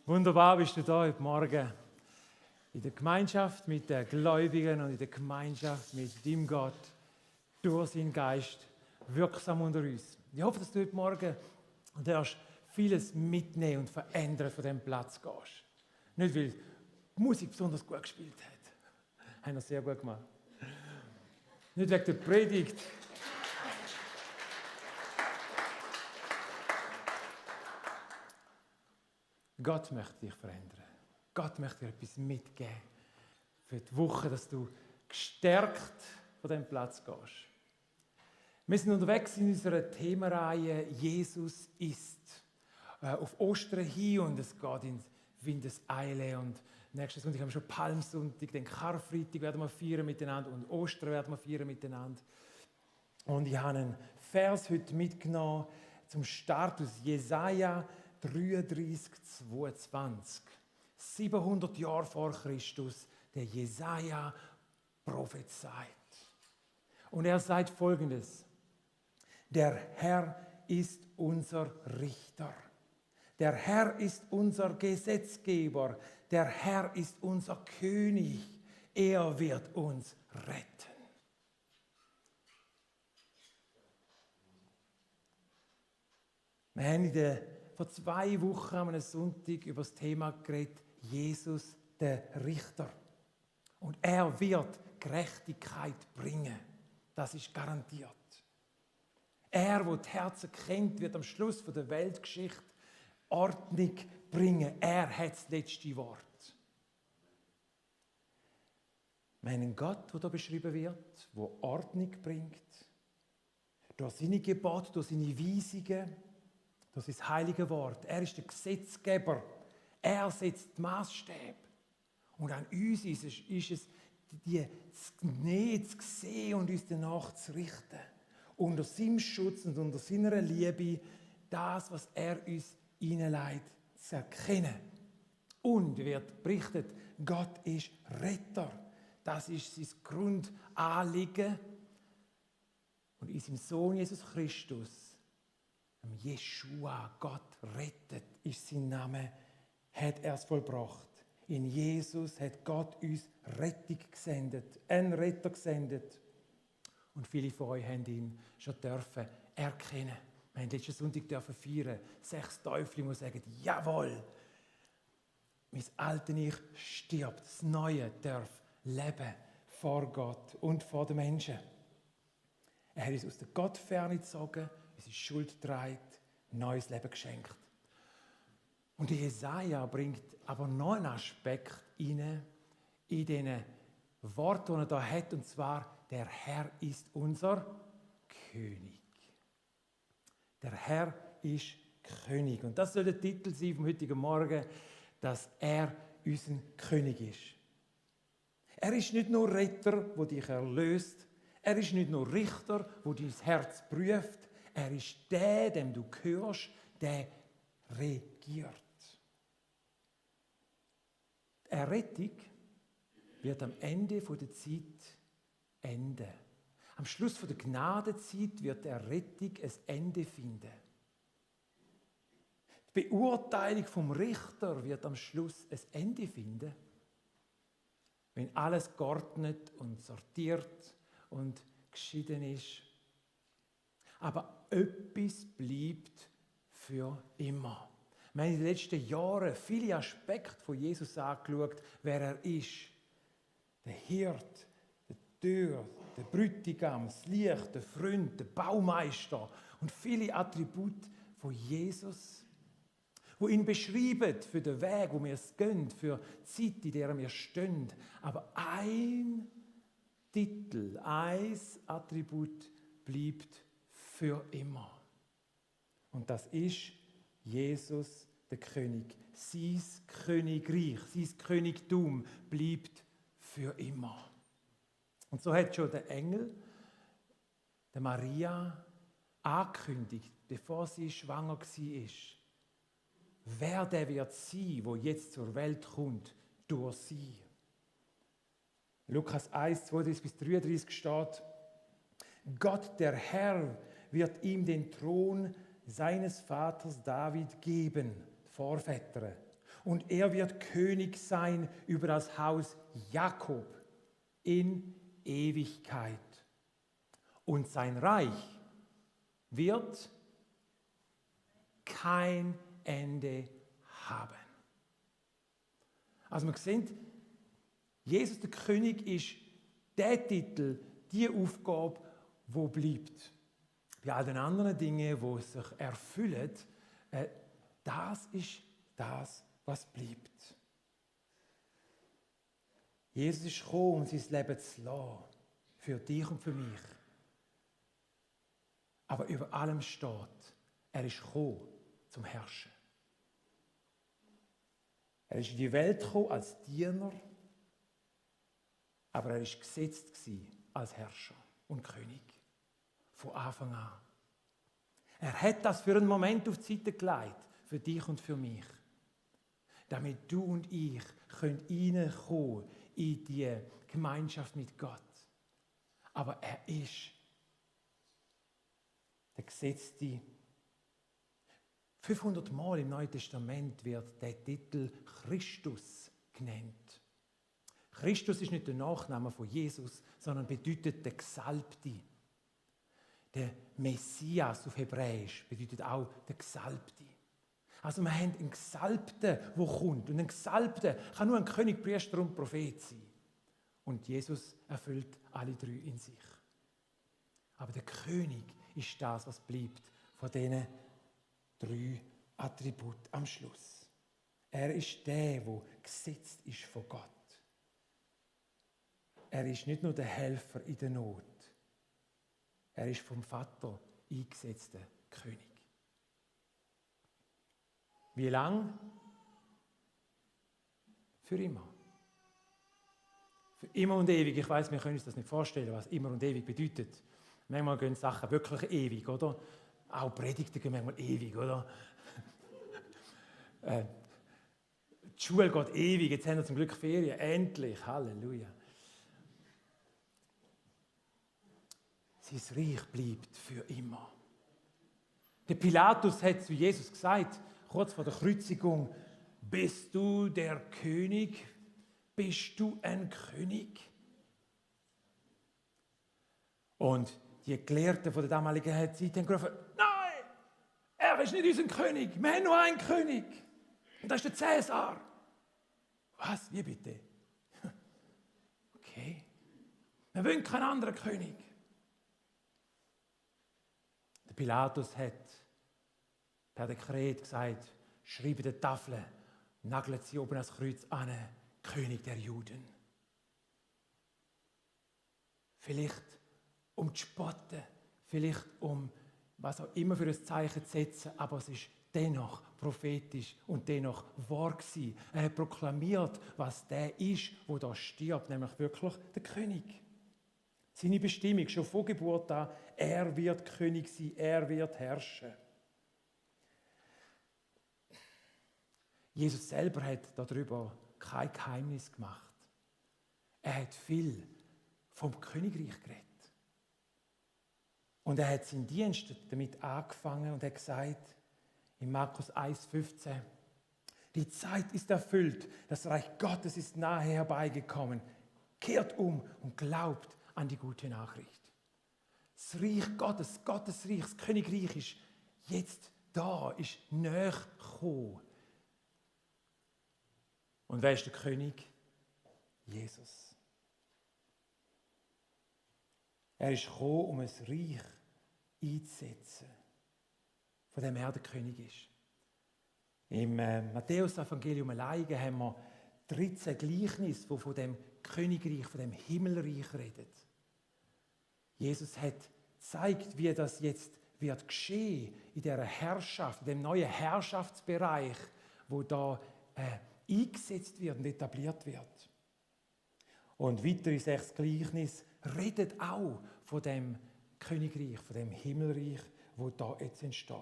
Wunderbar bist du da heute Morgen in der Gemeinschaft mit den Gläubigen und in der Gemeinschaft mit deinem Gott durch seinen Geist wirksam unter uns. Ich hoffe, dass du heute Morgen vieles mitnehmen und verändern von diesem Platz gehst. Nicht, weil die Musik besonders gut gespielt hat. Haben wir sehr gut gemacht. Nicht wegen der Predigt. Gott möchte dich verändern. Gott möchte dir etwas mitgeben für die Woche, dass du gestärkt von diesem Platz gehst. Wir sind unterwegs in unserer Themenreihe «Jesus ist». Auf Ostern hin und es geht in Windeseile und nächsten Sonntag haben wir schon Palmsonntag, dann Karfreitag werden wir feiern miteinander und Ostern werden wir feiern miteinander. Und ich habe einen Vers heute mitgenommen zum Start aus Jesaja 33, 22. 700 Jahre vor Christus, der Jesaja prophezeit. Und er sagt Folgendes: Der Herr ist unser Richter. Der Herr ist unser Gesetzgeber. Der Herr ist unser König. Er wird uns retten. Wir haben vor 2 Wochen am Sonntag über das Thema geredet, Jesus, der Richter. Und er wird Gerechtigkeit bringen. Das ist garantiert. Er, der die Herzen kennt, wird am Schluss der Weltgeschichte Ordnung bringen. Er hat das letzte Wort. Wir haben einen Gott, der hier beschrieben wird, der Ordnung bringt. Durch seine Gebote, durch seine Weisungen, durch sein heilige Wort. Er ist der Gesetzgeber. Er setzt die Maßstäbe. Und an uns ist es, die zu nehmen, zu sehen und uns danach zu richten. Unter seinem Schutz und unter seiner Liebe das, was er uns hineinlegt, zu erkennen. Und wird berichtet, Gott ist Retter. Das ist sein Grundanliegen. Und in seinem Sohn Jesus Christus, Jeschua, Gott rettet, ist sein Name, hat er es vollbracht. In Jesus hat Gott uns Rettung gesendet, einen Retter gesendet. Und viele von euch haben ihn schon dürfen erkennen. Wir haben letzten Sonntag dürfen feiern. 6 Teufel, die sagen, jawohl, mein altes Ich stirbt, das Neue darf leben vor Gott und vor den Menschen. Er hat uns aus der Gottferne gezogen, unsere Schuld trägt, neues Leben geschenkt. Und Jesaja bringt aber noch einen Aspekt rein, in diesen Worten, die er da hat, und zwar, der Herr ist unser König. Der Herr ist König. Und das soll der Titel sein vom heutigen Morgen, dass er unser König ist. Er ist nicht nur Retter, der dich erlöst. Er ist nicht nur Richter, der dein Herz prüft. Er ist der, dem du gehörst, der regiert. Die Errettung wird am Ende der Zeit enden. Am Schluss der Gnadenzeit wird die Errettung ein Ende finden. Die Beurteilung vom Richter wird am Schluss ein Ende finden. Wenn alles geordnet und sortiert und geschieden ist. Aber etwas bleibt für immer. Wir haben in den letzten Jahren viele Aspekte von Jesus angeschaut, wer er ist. Der Hirt, der Tür, der Bräutigam, das Licht, der Freund, der Baumeister und viele Attribute von Jesus, die ihn beschreiben für den Weg, wo wir es gehen, für die Zeit, in der wir stehen. Aber ein Titel, ein Attribut bleibt für immer. Und das ist Jesus, der König. Sein Königreich, sein Königtum bleibt für immer. Und so hat schon der Engel, der Maria, angekündigt, bevor sie schwanger war, wer der wird sein, der jetzt zur Welt kommt, durch sie. Lukas 1, 32-33 steht: Gott, der Herr, wird ihm den Thron seines Vaters David geben, Vorväter. Und er wird König sein über das Haus Jakob in Ewigkeit. Und sein Reich wird kein Ende haben. Also wir sehen, Jesus der König ist der Titel, die Aufgabe, die bleibt. Bei all den anderen Dingen, die sich erfüllen, das ist das, was bleibt. Jesus ist gekommen, um sein Leben zu lassen. Für dich und für mich. Aber über allem steht, er ist gekommen, zum Herrschen. Er ist in die Welt gekommen als Diener, aber er ist gesetzt als Herrscher und König. Von Anfang an. Er hat das für einen Moment auf die Seite gelegt, für dich und für mich. Damit du und ich reinkommen in die Gemeinschaft mit Gott. Aber er ist der Gesetzte. 500 Mal im Neuen Testament wird der Titel Christus genannt. Christus ist nicht der Nachname von Jesus, sondern bedeutet der Gesalbte. Der Messias auf Hebräisch bedeutet auch der Gesalbte. Also wir haben einen Gesalbten, der kommt. Und ein Gesalbter kann nur ein König, Priester und Prophet sein. Und Jesus erfüllt alle drei in sich. Aber der König ist das, was bleibt von diesen drei Attributen am Schluss. Er ist der gesetzt ist von Gott. Er ist nicht nur der Helfer in der Not. Er ist vom Vater eingesetzter König. Wie lang? Für immer. Für immer und ewig. Ich weiß, wir können uns das nicht vorstellen, was immer und ewig bedeutet. Manchmal gehen Sachen wirklich ewig, oder? Auch Predigten gehen manchmal ewig, oder? Die Schule geht ewig, jetzt haben wir zum Glück Ferien, endlich, Halleluja. Sein Reich bleibt für immer. Der Pilatus hat zu Jesus gesagt, kurz vor der Kreuzigung, bist du der König? Bist du ein König? Und die Gelehrten von der damaligen Zeit haben gerufen, nein, er ist nicht unser König, wir haben nur einen König. Und das ist der Cäsar. Was? Wie bitte? Okay. Wir wollen keinen anderen König. Der Pilatus hat per Dekret gesagt, schreibe die Tafel, nagelt sie oben ans Kreuz an, König der Juden. Vielleicht um zu spotten, vielleicht um was auch immer für ein Zeichen zu setzen, aber es ist dennoch prophetisch und dennoch wahr gewesen. Er hat proklamiert, was der ist, wo da stirbt, nämlich wirklich der König. Seine Bestimmung, schon vor Geburt an, er wird König sein, er wird herrschen. Jesus selber hat darüber kein Geheimnis gemacht. Er hat viel vom Königreich geredet. Und er hat seinen Dienst damit angefangen und hat gesagt, in Markus 1,15, die Zeit ist erfüllt, das Reich Gottes ist nahe herbeigekommen. Kehrt um und glaubt an die gute Nachricht. Das Reich Gottes, Gottes Reich, das Königreich ist jetzt da, ist näher gekommen. Und wer ist der König? Jesus. Er ist gekommen, um ein Reich einzusetzen, von dem er der König ist. Im Matthäus-Evangelium allein haben wir 13 Gleichnisse, die von dem Königreich, von dem Himmelreich reden. Jesus hat gezeigt, wie das jetzt wird geschehen in dieser Herrschaft, in dem neuen Herrschaftsbereich, wo da eingesetzt wird und etabliert wird. Und weitere 6 Gleichnisse reden auch von dem Königreich, von dem Himmelreich, wo da jetzt entsteht.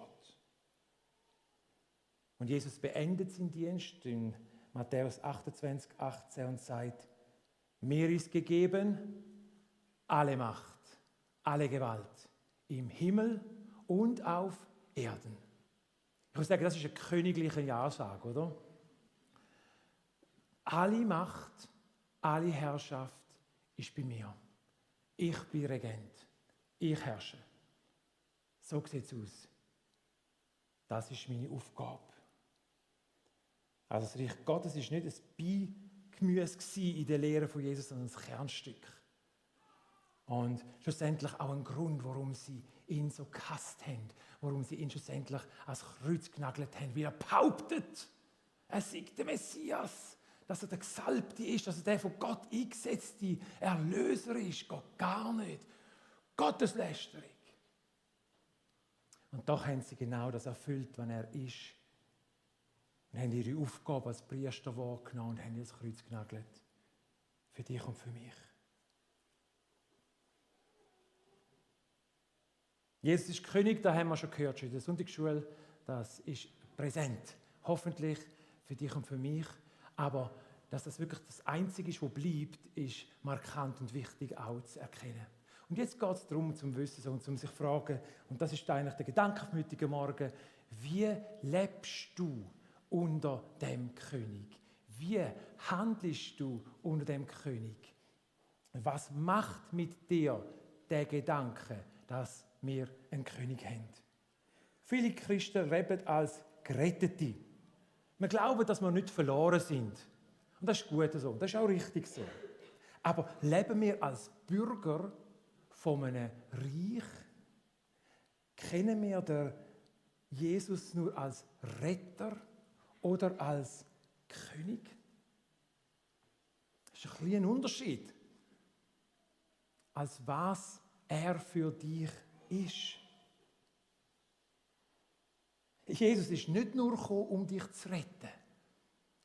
Und Jesus beendet seinen Dienst in Matthäus 28, 18 und sagt, mir ist gegeben alle Macht, alle Gewalt im Himmel und auf Erden. Ich muss sagen, das ist eine königliche Ansage, oder? Alle Macht, alle Herrschaft ist bei mir. Ich bin Regent. Ich herrsche. So sieht es aus. Das ist meine Aufgabe. Also das Reich Gottes war nicht ein Beigemüse in der Lehre von Jesus, sondern ein Kernstück. Und schlussendlich auch ein Grund, warum sie ihn so gehasst haben, warum sie ihn schlussendlich ans Kreuz genagelt haben, weil er behauptet, er sei der Messias, dass er der Gesalbte ist, dass er der von Gott eingesetzte Erlöser ist. Geht gar nicht. Gotteslästerung. Und doch haben sie genau das erfüllt, was er ist. Und haben ihre Aufgabe als Priester wahrgenommen und haben ihn ans Kreuz genagelt. Für dich und für mich. Jesus ist König, das haben wir schon gehört, schon in der Sonntagsschule. Das ist präsent. Hoffentlich für dich und für mich. Aber dass das wirklich das Einzige ist, was bleibt, ist markant und wichtig auch zu erkennen. Und jetzt geht es darum, zum Wissen und zum sich fragen, und das ist eigentlich der Gedanke am heutigen Morgen, wie lebst du unter dem König? Wie handelst du unter dem König? Was macht mit dir der Gedanke, dass wir einen König haben? Viele Christen leben als Gerettete. Wir glauben, dass wir nicht verloren sind. Und das ist gut so, das ist auch richtig so. Aber leben wir als Bürger von einem Reich? Kennen wir den Jesus nur als Retter oder als König? Das ist ein kleiner Unterschied. Als was er für dich ist. Jesus ist nicht nur gekommen, um dich zu retten.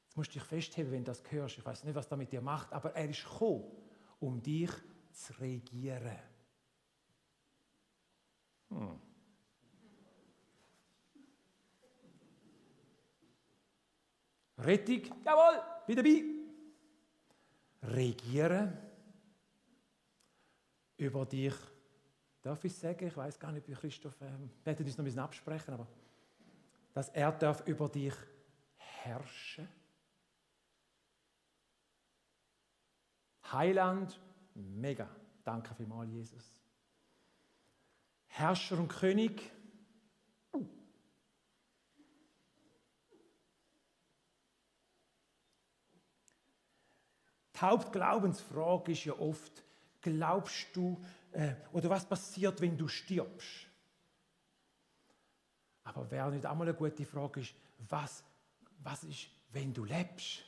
Jetzt musst du dich festheben, wenn du das hörst. Ich weiß nicht, was das mit dir macht, aber er ist gekommen, um dich zu regieren. Rettung, jawohl, bin dabei. Regieren über dich. Darf ich sagen, ich weiß gar nicht, wie Christoph, wir hätten uns noch ein bisschen absprechen, aber dass er darf über dich herrschen. Heiland, mega. Danke vielmals, Jesus. Herrscher und König. Die Hauptglaubensfrage ist ja oft, glaubst du, oder was passiert, wenn du stirbst? Aber wäre nicht einmal eine gute Frage ist, was ist, wenn du lebst?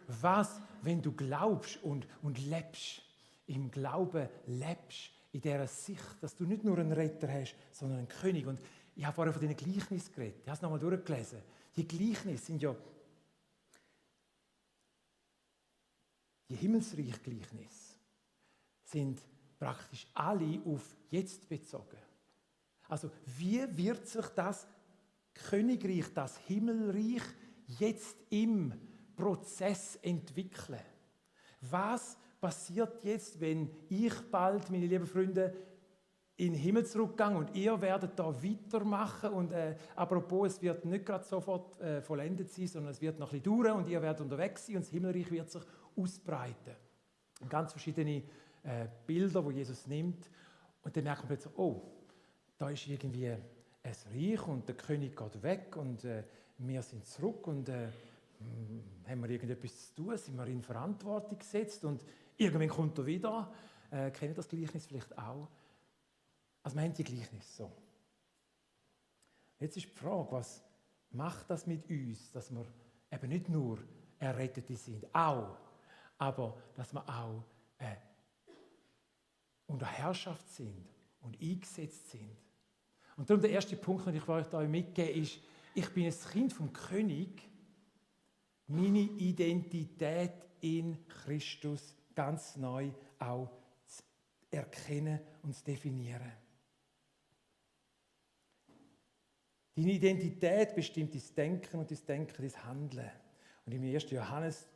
Was, wenn du glaubst und lebst, im Glauben lebst, in dieser Sicht, dass du nicht nur einen Retter hast, sondern einen König. Und ich habe vorher von diesen Gleichnissen geredet, ich habe es nochmal durchgelesen. Die Gleichnisse sind ja die Himmelsreich-Gleichnisse sind praktisch alle auf jetzt bezogen. Also wie wird sich das Königreich, das Himmelreich jetzt im Prozess entwickeln? Was passiert jetzt, wenn ich bald, meine lieben Freunde, in den Himmel zurückgehe und ihr werdet da weitermachen und apropos, es wird nicht gerade sofort vollendet sein, sondern es wird noch ein bisschen dauern und ihr werdet unterwegs sein und das Himmelreich wird sich ausbreiten. Und ganz verschiedene Bilder, die Jesus nimmt und dann merkt man plötzlich, oh, da ist irgendwie ein Reich und der König geht weg und wir sind zurück und haben wir irgendetwas zu tun, sind wir in Verantwortung gesetzt und irgendwann kommt er wieder. Kennt das Gleichnis vielleicht auch? Also wir haben die Gleichnis so. Jetzt ist die Frage, was macht das mit uns, dass wir eben nicht nur Errettete sind, auch, aber dass wir auch unter Herrschaft sind und eingesetzt sind. Und darum der erste Punkt, den ich euch mitgebe, ist, ich bin ein Kind vom König, meine Identität in Christus ganz neu auch zu erkennen und zu definieren. Deine Identität bestimmt dein Denken und dein Denken dein Handeln. Und im 1. Johannes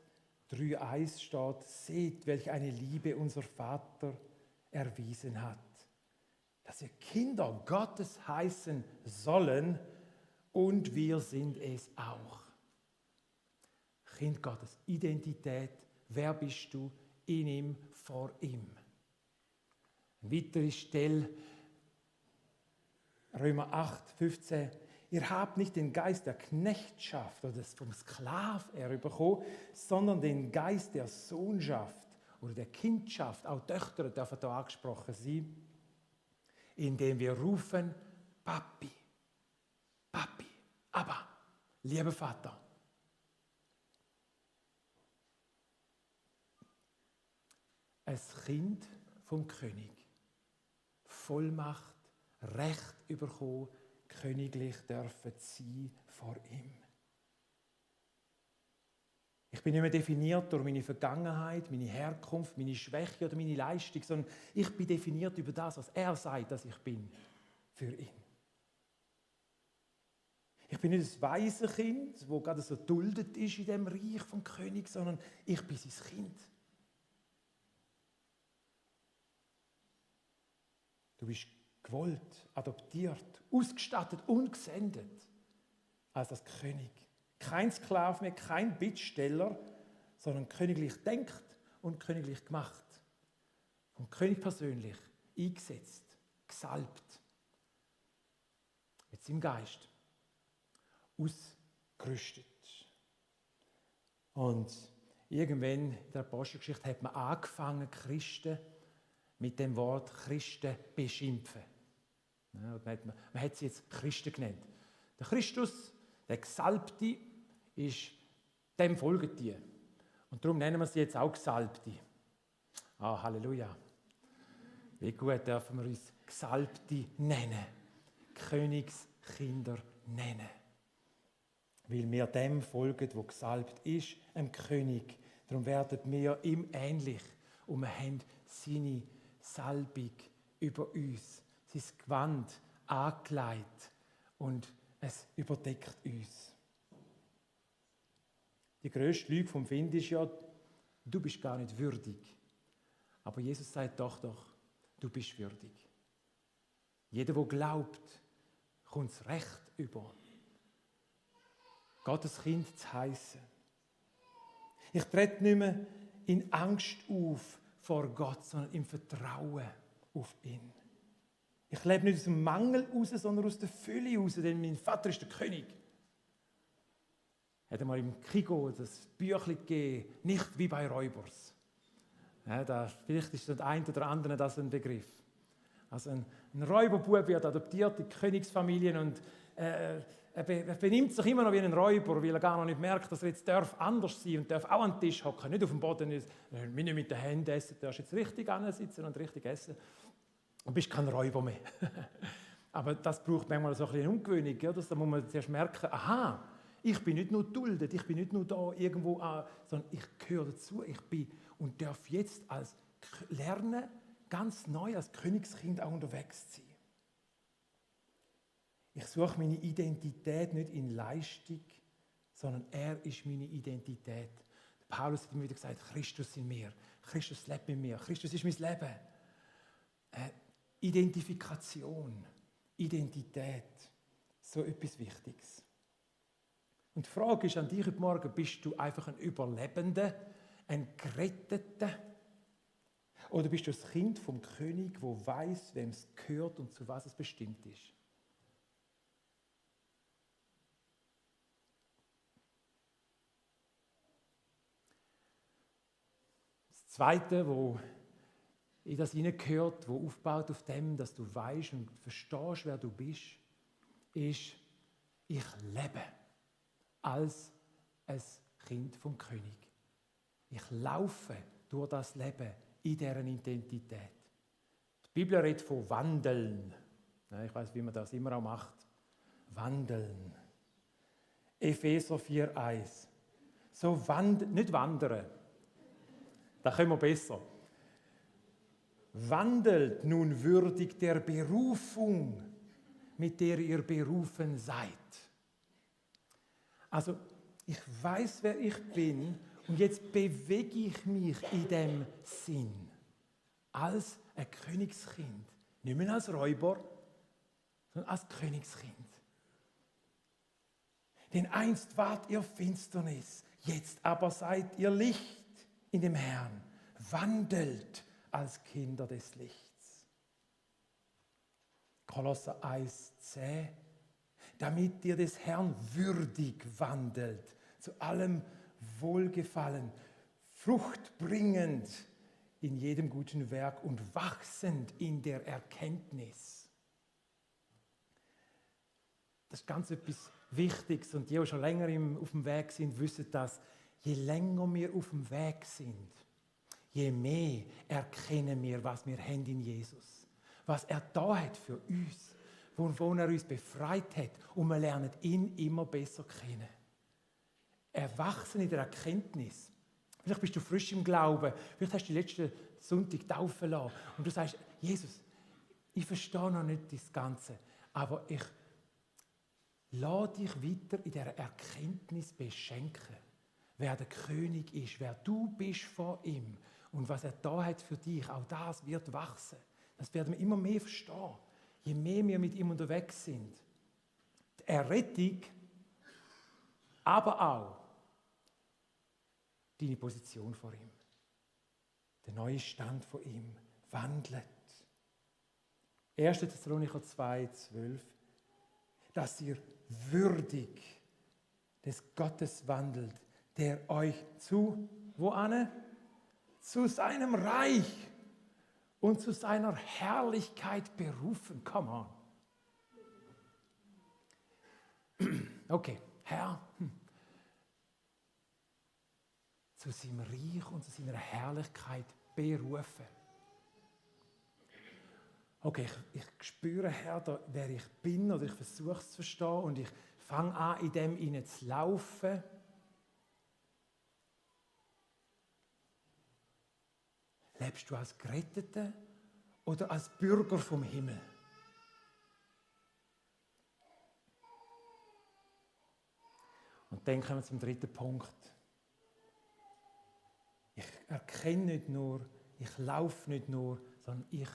3,1 steht, seht, welch eine Liebe unser Vater erwiesen hat, dass wir Kinder Gottes heißen sollen und wir sind es auch. Kind Gottes. Identität. Wer bist du? In ihm, vor ihm. Eine weitere Stelle, Römer 8, 15. Ihr habt nicht den Geist der Knechtschaft oder vom Sklav bekommen, sondern den Geist der Sohnschaft oder der Kindschaft. Auch Töchter dürfen da angesprochen sein, indem wir rufen, Papi, Papi, Abba, lieber Vater. Ein Kind vom König. Vollmacht, Recht bekommen, königlich dürfen sein vor ihm. Ich bin nicht mehr definiert durch meine Vergangenheit, meine Herkunft, meine Schwäche oder meine Leistung, sondern ich bin definiert über das, was er sagt, dass ich bin, für ihn. Ich bin nicht ein weises Kind, das gerade so duldet ist in dem Reich vom König, sondern ich bin sein Kind. Du bist gewollt, adoptiert, ausgestattet und gesendet als das König. Kein Sklave mehr, kein Bittsteller, sondern königlich denkt und königlich gemacht. Vom König persönlich eingesetzt, gesalbt. Mit seinem Geist. Ausgerüstet. Und irgendwann in der Apostelgeschichte hat man angefangen, Christen mit dem Wort Christen beschimpfen. Ja, man hat sie jetzt Christen genannt. Der Christus, der Gesalbte, ist dem folgen die. Und darum nennen wir sie jetzt auch Gesalbte. Ah, Halleluja. Wie gut dürfen wir uns Gesalbte nennen. Königskinder nennen. Weil wir dem folgen, wo gesalbt ist, einem König. Darum werden wir ihm ähnlich. Und wir haben seine Salbung über uns, sein Gewand angelegt und es überdeckt uns. Die grösste Lüge vom Find ist ja, du bist gar nicht würdig. Aber Jesus sagt doch, du bist würdig. Jeder, der glaubt, kommt das Recht über, Gottes Kind zu heissen. Ich trete nicht mehr in Angst auf vor Gott, sondern im Vertrauen auf ihn. Ich lebe nicht aus dem Mangel raus, sondern aus der Fülle raus, denn mein Vater ist der König. Er hat einmal im Kigo das Büchlein gegeben, nicht wie bei Räubers. Ja, vielleicht ist der eine oder andere das ein Begriff. Also ein Räuberbub wird adoptiert in Königsfamilien und er benimmt sich immer noch wie ein Räuber, weil er gar noch nicht merkt, dass er jetzt anders sein und darf auch an den Tisch hocken, nicht auf dem Boden, nicht mit den Händen essen, du darfst jetzt richtig ansitzen und richtig essen und bist kein Räuber mehr. Aber das braucht manchmal so ein bisschen Umgewöhnung, ja? Da muss man zuerst merken, aha, ich bin nicht nur duldet, ich bin nicht nur da irgendwo, sondern ich gehöre dazu, ich bin und darf jetzt lernen, ganz neu als Königskind auch unterwegs zu sein. Ich suche meine Identität nicht in Leistung, sondern er ist meine Identität. Paulus hat immer wieder gesagt, Christus in mir, Christus lebt in mir, Christus ist mein Leben. Identifikation, Identität, so etwas Wichtiges. Und die Frage ist an dich heute Morgen, bist du einfach ein Überlebender, ein Geretteter? Oder bist du das Kind vom König, wo weiß, wem es gehört und zu was es bestimmt ist? Das Zweite, wo in das hineingehört, wo aufbaut auf dem, dass du weißt und verstehst, wer du bist, ist, ich lebe als ein Kind vom König. Ich laufe durch das Leben in deren Identität. Die Bibel redet von Wandeln. Ich weiß, wie man das immer auch macht. Wandeln. Epheser 4,1. So nicht wandern. Da können wir besser. Wandelt nun würdig der Berufung, mit der ihr berufen seid. Also, ich weiß, wer ich bin und jetzt bewege ich mich in dem Sinn. Als ein Königskind. Nicht mehr als Räuber, sondern als Königskind. Denn einst wart ihr Finsternis, Jetzt aber seid ihr Licht in dem Herrn, wandelt als Kinder des Lichts. Kolosser 1,10, damit ihr des Herrn würdig wandelt, zu allem Wohlgefallen, fruchtbringend in jedem guten Werk und wachsend in der Erkenntnis. Das ist ganz etwas Wichtiges und die, die schon länger auf dem Weg sind, wissen das. Je länger wir auf dem Weg sind, je mehr erkennen wir, was wir haben in Jesus. Was er da hat für uns, wovon er uns befreit hat. Und wir lernen ihn immer besser kennen. Erwachsen in der Erkenntnis. Vielleicht bist du frisch im Glauben. Vielleicht hast du die letzten Sonntag taufen lassen. Und du sagst, Jesus, ich verstehe noch nicht das Ganze, aber ich lass dich weiter in dieser Erkenntnis beschenken, wer der König ist, wer du bist vor ihm und was er da hat für dich. Auch das wird wachsen. Das werden wir immer mehr verstehen, je mehr wir mit ihm unterwegs sind. Die Errettung, aber auch deine Position vor ihm. Der neue Stand vor ihm wandelt. 1. Thessalonicher 2,12, dass ihr würdig des Gottes wandelt, der euch wo ane? Zu seinem Reich und zu seiner Herrlichkeit berufen. Come on. Okay, Herr, zu seinem Reich und zu seiner Herrlichkeit berufen. Okay, ich spüre, Herr, da, wer ich bin, oder ich versuche es zu verstehen und ich fange an, in dem hinein zu laufen. Lebst du als Geretteter oder als Bürger vom Himmel? Und dann kommen wir zum dritten Punkt. Ich erkenne nicht nur, ich laufe nicht nur, sondern ich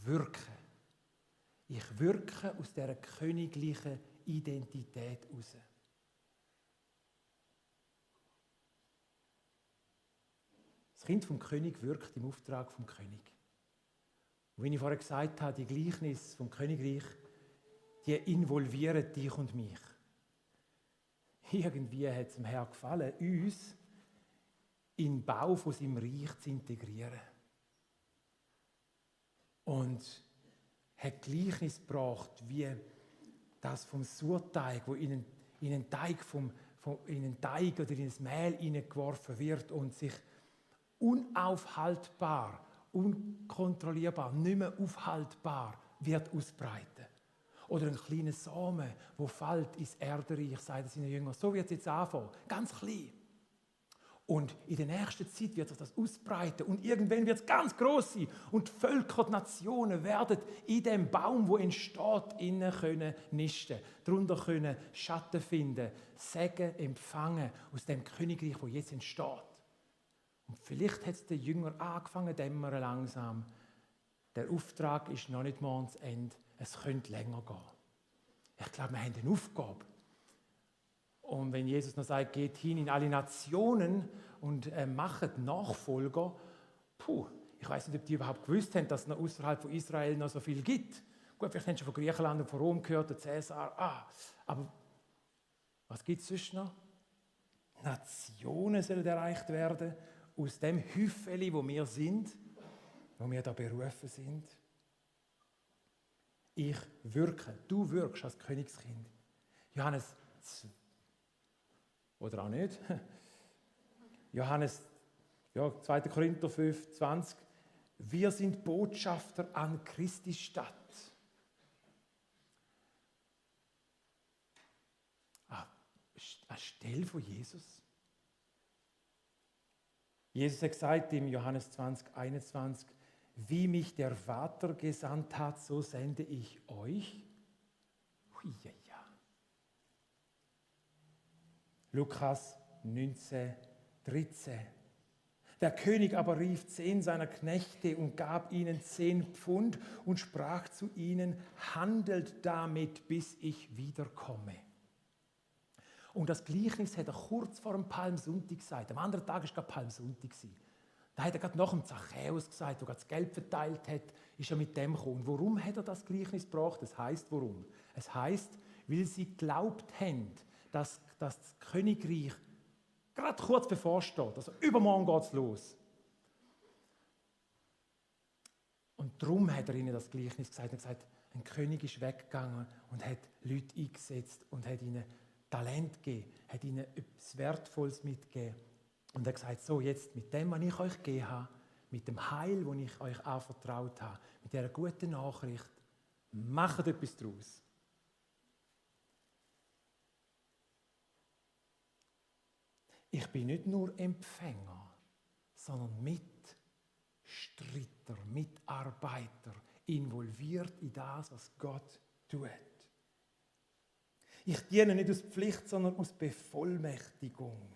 wirke. Ich wirke aus dieser königlichen Identität heraus. Das Kind vom König wirkt im Auftrag vom König. Und wie ich vorher gesagt habe, die Gleichnisse vom Königreich, die involvieren dich und mich. Irgendwie hat es dem Herrn gefallen, uns in den Bau von seinem Reich zu integrieren. Und hat Gleichnis gebracht, wie das vom Surteig, wo in einen Teig, in einen Teig oder in ein Mehl hineingeworfen wird und sich unaufhaltbar, unkontrollierbar, nicht mehr aufhaltbar wird ausbreiten. Oder ein kleiner Samen, der fällt ins Erdenreich, sagt er seinen Jüngern. So wird es jetzt anfangen, ganz klein. Und in der nächsten Zeit wird sich das ausbreiten und irgendwann wird es ganz groß sein und die Völker, die Nationen werden in dem Baum, wo entsteht, innen können nisten, darunter können Schatten finden, Segen empfangen aus dem Königreich, wo jetzt entsteht. Und vielleicht hat es den Jüngern angefangen, dämmern langsam. Der Auftrag ist noch nicht mal ans Ende, es könnte länger gehen. Ich glaube, wir haben eine Aufgabe. Und wenn Jesus noch sagt, geht hin in alle Nationen und macht Nachfolger, ich weiß nicht, ob die überhaupt gewusst haben, dass es noch außerhalb von Israel noch so viel gibt. Gut, vielleicht haben sie von Griechenland und von Rom gehört, der Cäsar, aber was gibt es sonst noch? Nationen sollen erreicht werden, aus dem Hüffeli, wo wir sind, wo wir da berufen sind. Ich wirke, du wirkst als Königskind. Johannes 2. Oder auch nicht. Johannes, 2. Korinther 5, 20. Wir sind Botschafter an Christi Stadt. Anstelle von Jesus. Jesus hat gesagt im Johannes 20, 21, wie mich der Vater gesandt hat, so sende ich euch. Huiuiui. Lukas 19, 13. Der König aber rief 10 seiner Knechte und gab ihnen 10 Pfund und sprach zu ihnen, handelt damit, bis ich wiederkomme. Und das Gleichnis hat er kurz vor dem Palmsonntag gesagt. Am anderen Tag war gerade Palmsonntag. Da hat er gerade nach dem Zachäus gesagt, der gerade das Geld verteilt hat, ist er mit dem gekommen. Und warum hat er das Gleichnis gebracht? Es heisst, warum? Es heisst, weil sie geglaubt haben, dass das Königreich gerade kurz bevorsteht. Also übermorgen geht es los. Und darum hat er ihnen das Gleichnis gesagt. Er hat gesagt, ein König ist weggegangen und hat Leute eingesetzt und hat ihnen Talent gegeben, hat ihnen etwas Wertvolles mitgegeben. Und er hat gesagt, so jetzt mit dem, was ich euch gegeben habe, mit dem Heil, das ich euch anvertraut habe, mit dieser guten Nachricht, macht etwas daraus. Ich bin nicht nur Empfänger, sondern Mitstreiter, Mitarbeiter, involviert in das, was Gott tut. Ich diene nicht aus Pflicht, sondern aus Bevollmächtigung.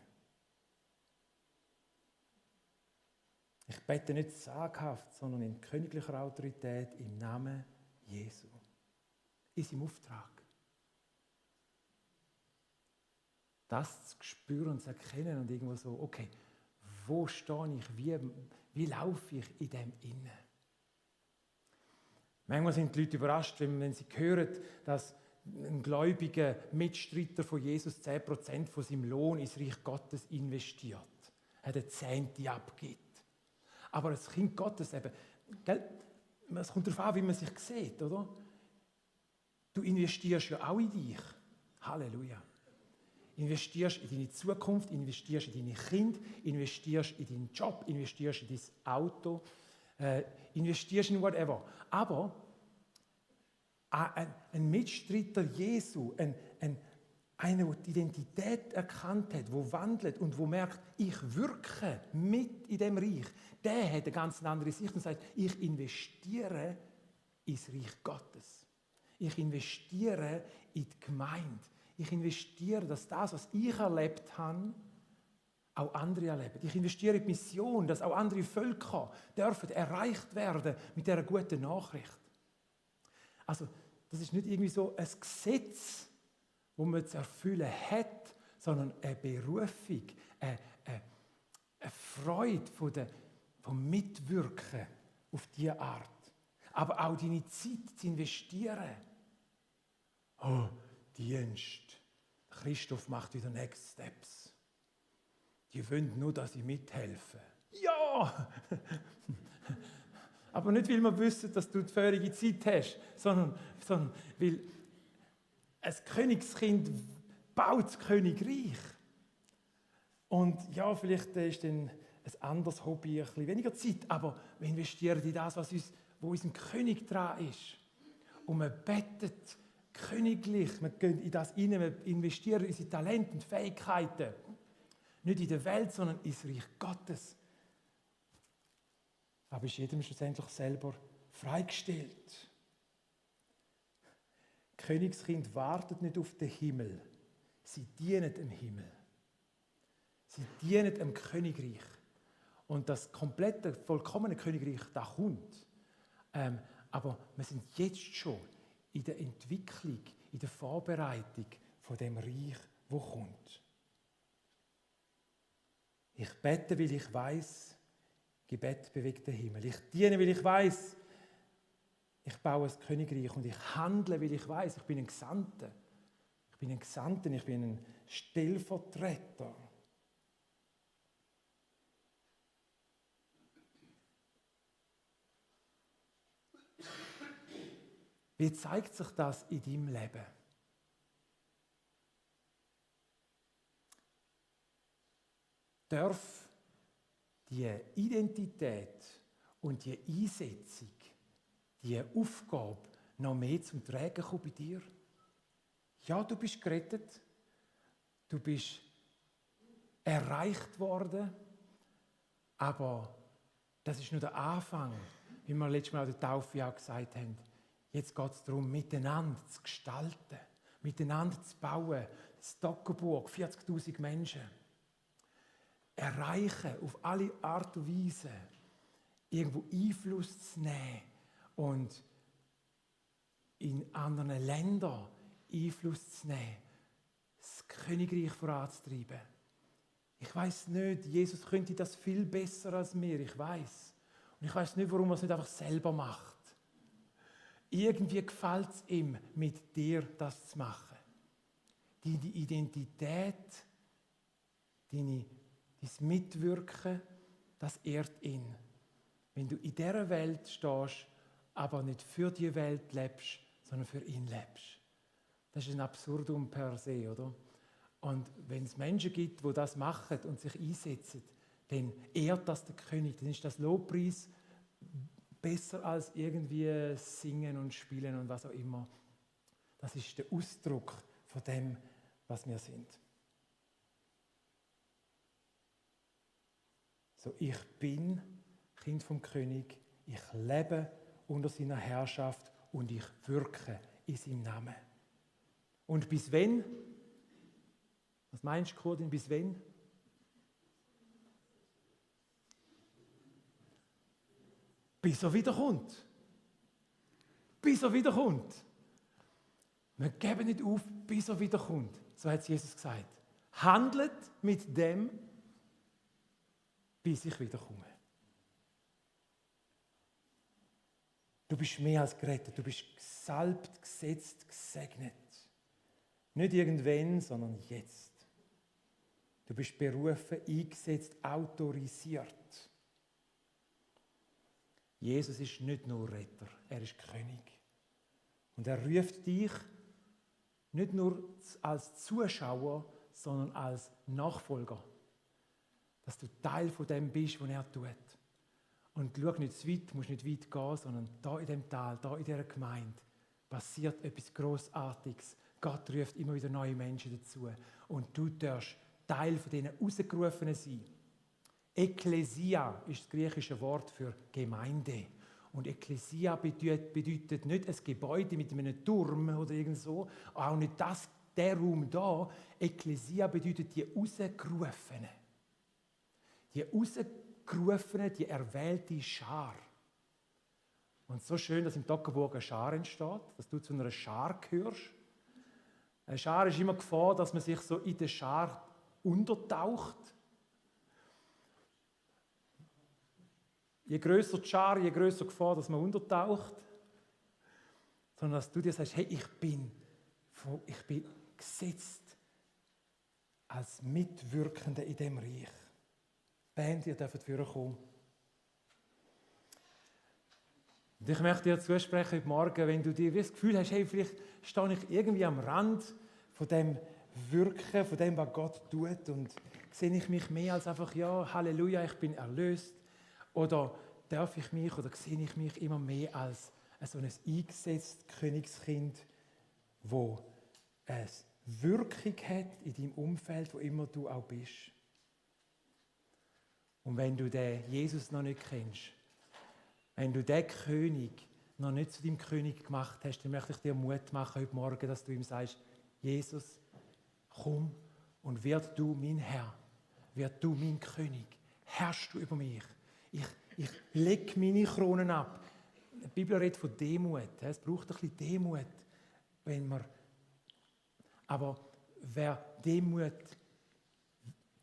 Ich bete nicht zaghaft, sondern in königlicher Autorität im Namen Jesu. In seinem Auftrag. Das zu spüren und zu erkennen und irgendwo so, okay, wo stehe ich, wie laufe ich in dem Innen? Manchmal sind die Leute überrascht, wenn sie hören, dass ein gläubiger Mitstreiter von Jesus 10% von seinem Lohn ins Reich Gottes investiert. Er hat eine Zehnte abgibt. Aber das Kind Gottes eben, es kommt darauf an, wie man sich sieht, oder? Du investierst ja auch in dich. Halleluja. Investierst in deine Zukunft, investierst in deine Kinder, investierst in deinen Job, investierst in dein Auto, investierst in whatever. Aber ein Mitstreiter Jesu, einer, der die Identität erkannt hat, der wandelt und der merkt, ich wirke mit in dem Reich, der hat eine ganz andere Sicht und sagt, ich investiere ins Reich Gottes. Ich investiere in die Gemeinde. Ich investiere, dass das, was ich erlebt habe, auch andere erleben. Ich investiere in die Mission, dass auch andere Völker dürfen erreicht werden mit dieser guten Nachricht. Also, das ist nicht irgendwie so ein Gesetz, das man zu erfüllen hat, sondern eine Berufung, eine Freude vom Mitwirken auf diese Art. Aber auch deine Zeit zu investieren. Oh, Dienst. Christoph macht wieder Next Steps. Die wollen nur, dass ich mithelfe. Ja! Aber nicht, weil wir wissen, dass du die völlige Zeit hast, sondern weil ein Königskind baut das Königreich. Und ja, vielleicht ist dann ein anderes Hobby ein bisschen weniger Zeit, aber wir investieren in das, wo unser König dran ist. Und man betet königlich, wir gehen in das hinein, wir investieren in unsere Talente und Fähigkeiten. Nicht in der Welt, sondern ins Reich Gottes. Aber ist jedem schlussendlich selber freigestellt. Königskind wartet nicht auf den Himmel. Sie dienen dem Himmel. Sie dienen dem Königreich. Und das komplette, vollkommene Königreich, das kommt. Aber wir sind jetzt schon in der Entwicklung, in der Vorbereitung von dem Reich, wo kommt. Ich bete, weil ich weiß, Gebet bewegt den Himmel. Ich diene, weil ich weiß, ich baue ein Königreich und ich handle, weil ich weiß, ich bin ein Gesandter. Ich bin ein Gesandter, ich bin ein Stellvertreter. Wie zeigt sich das in deinem Leben? Darf die Identität und die Einsetzung, die Aufgabe noch mehr zum Tragen kommen bei dir? Ja, du bist gerettet, du bist erreicht worden, aber das ist nur der Anfang, wie wir letztes Mal an der Taufe auch gesagt haben. Jetzt geht es darum, miteinander zu gestalten, miteinander zu bauen. Stockenburg, 40'000 Menschen. Erreichen, auf alle Art und Weise, irgendwo Einfluss zu nehmen und in anderen Ländern Einfluss zu nehmen. das Königreich voranzutreiben. Ich weiß nicht, Jesus könnte das viel besser als mir, ich weiß. Und ich weiß nicht, warum er es nicht einfach selber macht. Irgendwie gefällt es ihm, mit dir das zu machen. Deine Identität, dein Mitwirken, das ehrt ihn. Wenn du in dieser Welt stehst, aber nicht für die Welt lebst, sondern für ihn lebst. Das ist ein Absurdum per se, oder? Und wenn es Menschen gibt, die das machen und sich einsetzen, dann ehrt das der König, dann ist das Lobpreis besser als irgendwie singen und spielen und was auch immer. Das ist der Ausdruck von dem, was wir sind. So, ich bin Kind vom König, ich lebe unter seiner Herrschaft und ich wirke in seinem Namen. Und bis wenn? Was meinst du, Claudine, bis wenn? Bis er wiederkommt. Bis er wiederkommt. Wir geben nicht auf, bis er wiederkommt. So hat Jesus gesagt. Handelt mit dem, bis ich wiederkomme. Du bist mehr als gerettet. Du bist gesalbt, gesetzt, gesegnet. Nicht irgendwann, sondern jetzt. Du bist berufen, eingesetzt, autorisiert. Jesus ist nicht nur Retter, er ist König. Und er ruft dich nicht nur als Zuschauer, sondern als Nachfolger. Dass du Teil von dem bist, was er tut. Und schau nicht zu weit, musst nicht weit gehen, sondern da in dem Tal, da in dieser Gemeinde passiert etwas Grossartiges. Gott ruft immer wieder neue Menschen dazu. Und du darfst Teil von diesen Rausgerufenen sein. Ekklesia ist das griechische Wort für Gemeinde. Und Ekklesia bedeutet nicht ein Gebäude mit einem Turm oder irgend so, auch nicht der Raum da. Ekklesia bedeutet die Rausgerufenen. Die Rausgerufenen, die erwählte Schar. Und so schön, dass im Toggenburg eine Schar entsteht, dass du zu einer Schar gehörst. Eine Schar ist immer Gefahr, dass man sich so in der Schar untertaucht. Je grösser die Schar, je grösser die Gefahr, dass man untertaucht. Sondern dass du dir sagst, hey, ich bin gesetzt als Mitwirkende in diesem Reich. Band, ihr dürft vorkommen. Und ich möchte dir zusprechen heute Morgen, wenn du dir das Gefühl hast, hey, vielleicht stehe ich irgendwie am Rand von dem Wirken, von dem, was Gott tut, und sehe ich mich mehr als einfach, ja, Halleluja, ich bin erlöst. Oder darf ich mich, oder sehe ich mich immer mehr als so ein eingesetztes Königskind, das eine Wirkung hat in deinem Umfeld, wo immer du auch bist. Und wenn du den Jesus noch nicht kennst, wenn du den König noch nicht zu deinem König gemacht hast, dann möchte ich dir Mut machen heute Morgen, dass du ihm sagst, Jesus, komm und werd du mein Herr, werd du mein König, herrschst du über mich. Ich lege meine Kronen ab. Die Bibel redet von Demut. Es braucht ein bisschen Demut, aber wer Demut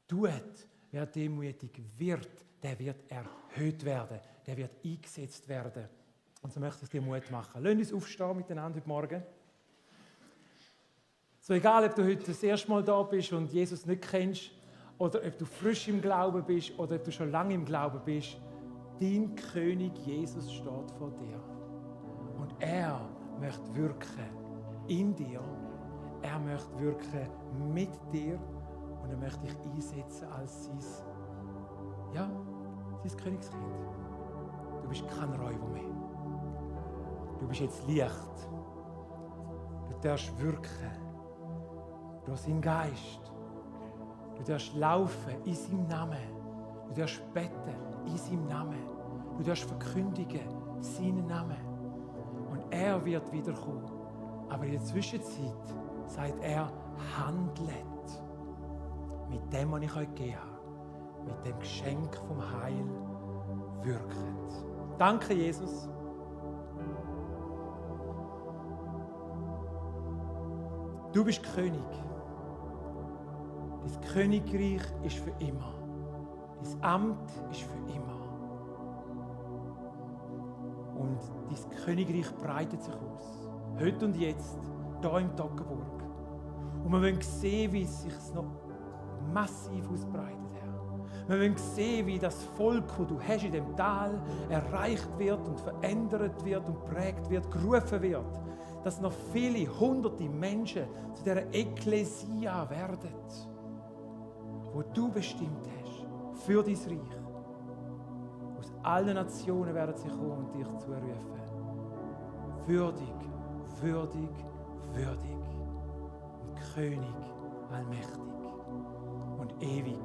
tut, wer demütig wird, der wird erhöht werden, der wird eingesetzt werden. Und so möchte ich dir Mut machen. Lass uns aufstehen miteinander heute Morgen. So egal, ob du heute das erste Mal da bist und Jesus nicht kennst, oder ob du frisch im Glauben bist, oder ob du schon lange im Glauben bist, dein König Jesus steht vor dir. Und er möchte wirken in dir, er möchte wirken mit dir und er möchte dich einsetzen als sein Königskind. Du bist kein Räuber mehr. Du bist jetzt Licht. Du darfst wirken durch seinen Geist. Du darfst laufen in seinem Namen. Du darfst beten in seinem Namen. Du darfst verkündigen seinen Namen. Und er wird wiederkommen. Aber in der Zwischenzeit sagt er, handlet mit dem, was ich euch gegeben habe. Mit dem Geschenk vom Heil wirket. Danke, Jesus. Du bist König. Dein Königreich ist für immer. Dein Amt ist für immer. Und dein Königreich breitet sich aus. Heute und jetzt, hier im Toggenburg. Und wir wollen sehen, wie es sich noch massiv ausbreitet, Herr. Wir wollen sehen, wie das Volk, das du hast in dem Tal, erreicht wird und verändert wird und prägt wird, gerufen wird. Dass noch viele hunderte Menschen zu dieser Ekklesia werden, wo du bestimmt hast für dein Reich. Aus allen Nationen werden sie kommen und dich zurufen. Würdig, würdig, würdig. Und König allmächtig und ewig